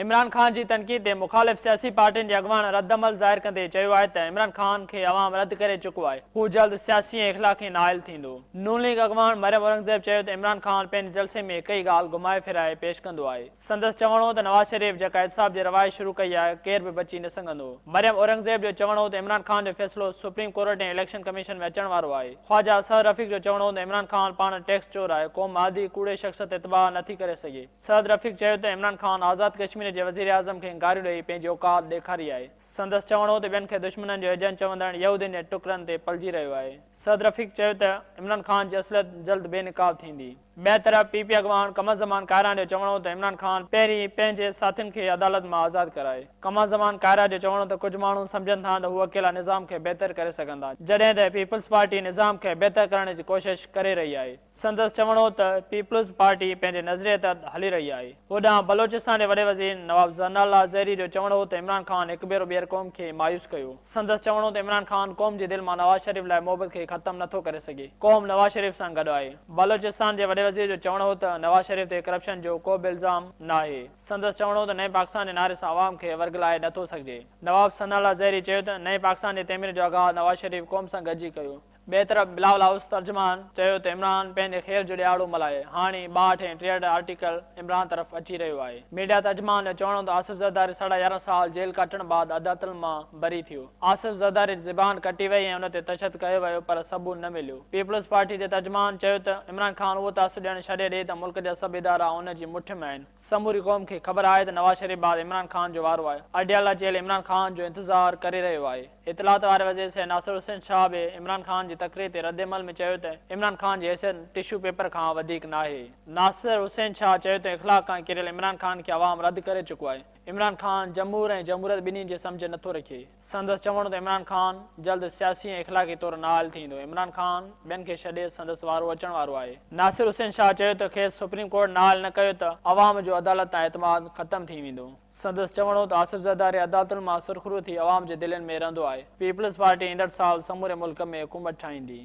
عمران خان جي تنقيد تي مخالف سياسي پارٽين جي اڳواڻ رد عمل ظاهر ڪندي چيو آهي ته عمران خان کي عوام رد ڪري چڪو آهي، هو جلد سياسي ۽ اخلاقي نااهل ٿيندو. نون ليگ اڳواڻ مريم اورنگزيب چيو ته عمران خان پنهنجي جلسي ۾ هڪ ئي ڳالهه گهمائي ڦيرائي پيش ڪندو آهي. سندس چوڻ هو ته نواز شريف جيڪا احتساب جي روايت شروع ڪئي آهي ڪير به بچي نه سگهندو. مريم اورنگزيب جو چوڻ هو ته عمران خان جو فيصلو سپريم ڪورٽ ۽ اليڪشن ڪميشن ۾ اچڻ وارو آهي. خواجه سعد رفيق جو چوڻ هو ته عمران خان پاڻ ٽيڪس چور آهي، قوم عادي ڪوڙي شخص تي اعتبار نٿي ڪري سگهي. سعد رفيق چيو ته عمران خان آزاد ڪشمير جي وزيراعظم کي گاريون ڏئي پنهنجي اوقات ڏيکاري آهي. سندس چوڻ هو ته ٻين کي دشمنن جو ايجنٽ چوندڙ يهودين جي ٽڪرن تي پلجي رهيو آهي. سعد رفيق چيو ته عمران خان جي اصليت جلد بي نقاب ٿيندي. ٻئي طرف پي پي اڳواڻ قمر زمان ڪائران جو چوڻ هو ته عمران خان پهرين پنهنجي ساٿين کي عدالت مان آزاد ڪرائي. قمر زمان ڪائرا جو چوڻ هو ته ڪجهه ماڻهو سمجهن ٿا ته هو اڪيلا نظام کي بهتر ڪري سگهن ٿا، جڏهن ته پيپلز پارٽي نظام کي بهتر ڪرڻ جي ڪوشش ڪري رهي آهي. سندس چوڻ هو ته پيپلز پارٽي پنهنجي نظريي تحت هلي رهي آهي. هوڏانهن بلوچستان جي وڏي وزير نواب ثناء الله زهري جو چوڻ هو ته عمران خان هڪ ڀيرو ٻيهر قوم کي مايوس ڪيو. سندس چوڻ هو ته عمران خان قوم جي دل مان نواز شريف لاء محبت کي ختم نٿو ڪري سگهي، قوم نواز شريف سان گڏ آهي. بلوچستان جي وڏي وزير جو چوڻ هو ته نواز شريف تي ڪرپشن جو ڪو به الزام ناهي. سندس چوڻ هو ته نئين پاڪستان جي نعري سان عوام کي ورغلائي نه ٿو سگهجي. نواب ثناء الله زهري چيو ته نئين پاڪستان جي تعمير جو آغاز نواز شريف قوم سان گڏجي ڪيو. ٻئي طرف بلاول هائوس ترجمان چيو ته عمران پنهنجي خير جو ڏهاڙو ملهائي، هاڻي 62 ۽ 63 آرٽيڪل عمران طرف اچي رهيو آهي. ميڊيا ترجمان جو چوڻ هو ته آصف زرداري ساڍا 11 سال جيل ڪاٽڻ بعد عدالتن مان بري ٿيو. آصف زرداري جي زبان ڪٽي وئي ۽ ان تي تشدد ڪيو ويو پر ثبوت نه مليو. پيپلز پارٽي جي ترجمان چيو ته عمران خان اهو تاثر ڏيڻ ڇڏي ڏي ته ملڪ جا سڀ ادارا ان جي مٺ ۾ آهن. سموري قوم کي خبر آهي ته نواز شريف بعد عمران خان جو وارو آهي، اڊيالا جيل عمران خان جو انتظار ڪري رهيو آهي. اطلاعات واري وزير سيد ناصر حسين شاهه به عمران خان جي تقرير تي ردعمل ۾ چيو ته عمران خان جي حيثيت ٽشو پيپر کان وڌيڪ ناهي. ناصر حسين شاهه چيو ته اخلاق کان ڪريل عمران خان کي عوام رد ڪري چڪو آهي، عمران خان جمهور ۽ جمهوريت ٻنهي جي سمجهه نٿو رکي. سندس چوڻ هو ته عمران خان جلد سياسي ۽ اخلاقي طور نااهل ٿيندو، عمران خان ٻين کي ڇڏي سندس وارو اچڻ وارو آهي. ناصر حسين شاهه چيو ته کيس سپريم ڪورٽ نااهل نه ڪيو ته عوام جو عدالت تان اعتماد ختم ٿي ويندو. سندس چوڻ هو ته آصف زرداري عدالتن مان سرخرو ٿي عوام جي دلين ۾ رهندو آهي، پيپلز پارٽي ايندڙ سال سموري ملڪ ۾ حڪومت ٺاهيندي.